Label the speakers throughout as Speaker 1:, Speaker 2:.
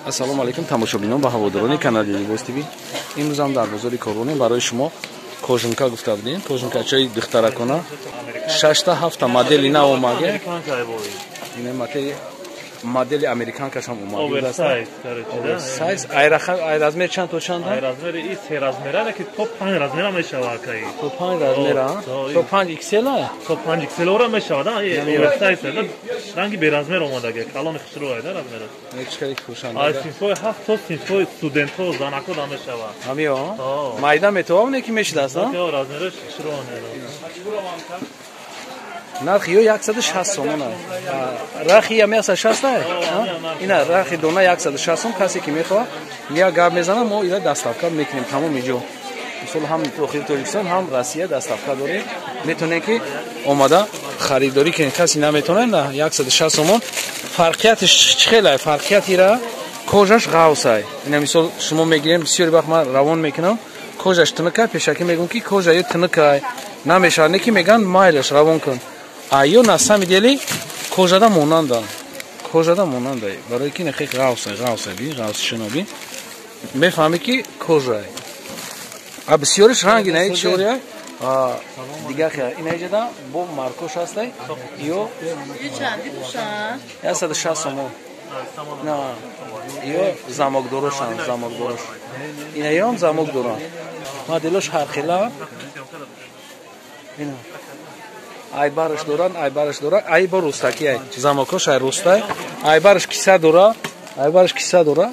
Speaker 1: Ассалому алайкум тамошобинон ва ҳаводорони канали Либос ТВ. Имрӯз ҳам дар бозори Корвонем барои шумо кожинка гуфта будем. Кожинкачаи духтаракона 6-та 7-та модели нав омага. Ина модели американкаш ҳам омага. Оверсайз. Ай размер чанд то чанд?
Speaker 2: Ай размери и се размера, ки то 5 размера мешава акай.
Speaker 1: То 5 размера? То 5 XL?
Speaker 2: То 5 XL ора мешава, да? Оверсайз, да? Ранги беразмер омадаги, калони хушрӯ ай, да, размера.
Speaker 1: Чикари хушанда.
Speaker 2: Ай синфои 7 то синфои студентҳо, занако да мешава.
Speaker 1: Ҳамиё? Майда метавон не ки мешидаст, а?
Speaker 2: Ё размераш хушрӯ не.
Speaker 1: Нархи ё 160 сомон аст. Рахи ям 160 аст? Ина рахи дона 160 сом, касе ки мехоҳад, я гап мезанам, мо ила доставка мекунем тамоми ҷо. Мисол ҳам дохили Тоҷикистон, ҳам Россия доставка дорем. Метавонем ки омада харидорӣ кунем. Касе наметавонад, на 160 сомон. Фарқиятиш чӣ хелай? Фарқиятира кожаш ғавсай. Ина мисол шумо мегирем, бисёр вақт ман равон мекунам, кожаш тунукай, пешакӣ мегӯм ки кожа ё тунукай. Намешавад, не ки меган майлаш равон кун. А ё на самом деле кожада монанда. Кожада монанда. Барои ки нахе ғавсай, ғавсай би, ғавсшуно би. Мефаҳмӣ ки кожай. А бисёриш ранги на чория. А дигар хе ина иҷода бо маркош ҳастай. Ё 160 сомон. На. Ё замок дорошан, замок дорош. Ина ём замок доран. Моделош ҳар хела. Ина айбараш доран, айбараш дора, айбар рустаки ай. Замокош ай рустай. Айбараш киса дора, айбараш киса дора.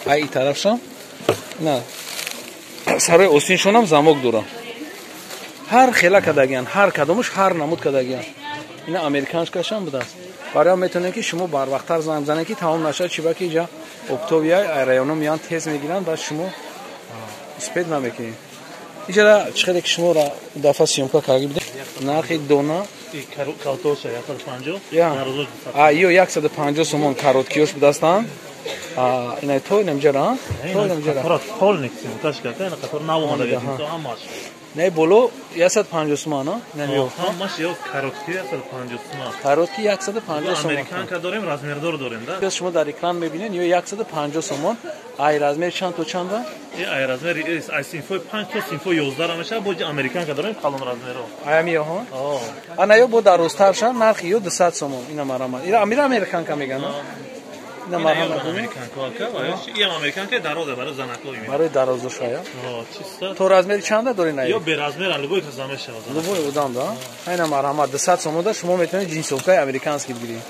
Speaker 1: Ай тарафшон. На. Сарои осиншонам замок дора. Ҳар хела кадагиян, ҳар кадомаш ҳар намуд кадагиян. Ина американскашам будааст. Барои метавонед ки шумо барвақттар занг бизанед ки тамом нашавад, чиба ки иҷа оптовия ай районо меян тез мегиранд ва шумо успед намекунед. Иҷара чӣ хеле ки шуморо дафъа съёмка карда будем. Нархи дона
Speaker 2: калтоша 150,
Speaker 1: а ё 150 сомон короткиёш будастанд. А ина то инамҷара, то инамҷара.
Speaker 2: Қатор полник съёмкаш карда, ина қатор нав омадаги то ҳамаш.
Speaker 1: Не боло 150 сомон, а?
Speaker 2: Не, ҳамаш ё коротки 150 сомон.
Speaker 1: Коротки 150 сомон.
Speaker 2: Американка дорем, размердор дорем, да?
Speaker 1: Шумо дар экран мебинед, ё 150 сомон. Ай размер чанд то чанд?
Speaker 2: Ай размер ай синфои 5 то синфои 11 мешавад, бо американка дорем калон размеро.
Speaker 1: Ай ами ё, ҳа? Ана ё бо дарозтарша нархи ё 200 сомон. Ина марама. Ира амира американка меган, ина марама.
Speaker 2: Американка ва ё американка дароза барои занако.
Speaker 1: Барои дарозоша, я?
Speaker 2: Чиста.
Speaker 1: То размери чанда дори на?
Speaker 2: Ё бе размер, любой кас мешавад.
Speaker 1: Любой одам, да? Ина марама 200 сомон да шумо метавонед ҷинсовкаи американский бигиред.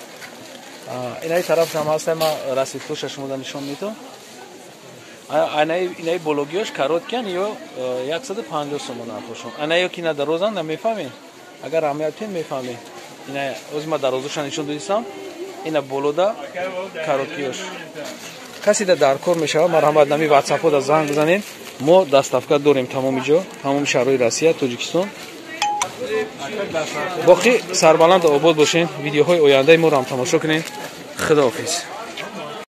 Speaker 1: Инаи тараф ҳам ҳаст, ма расидкоша шумо да нишон медиҳам. Анаи инаи бологиёш короткиян ё 150 сомон нархошон. Ана ё ки на дарозан, на мефаҳмед? Агар аҳамият диҳед мефаҳмед. Ина ози ма дарозоша нишон додистам. Ина болода короткиёш. Касе да даркор мешавад, марҳамат нами WhatsApp-ҳо да занг бизанед. Мо доставка дорем тамоми ҷо, тамоми шаҳрҳои Россия, Тоҷикистон. Боқӣ сарбаланд обод бошед. Видеоҳои ояндаи моро ҳам тамошо кунед. Худоҳофиз.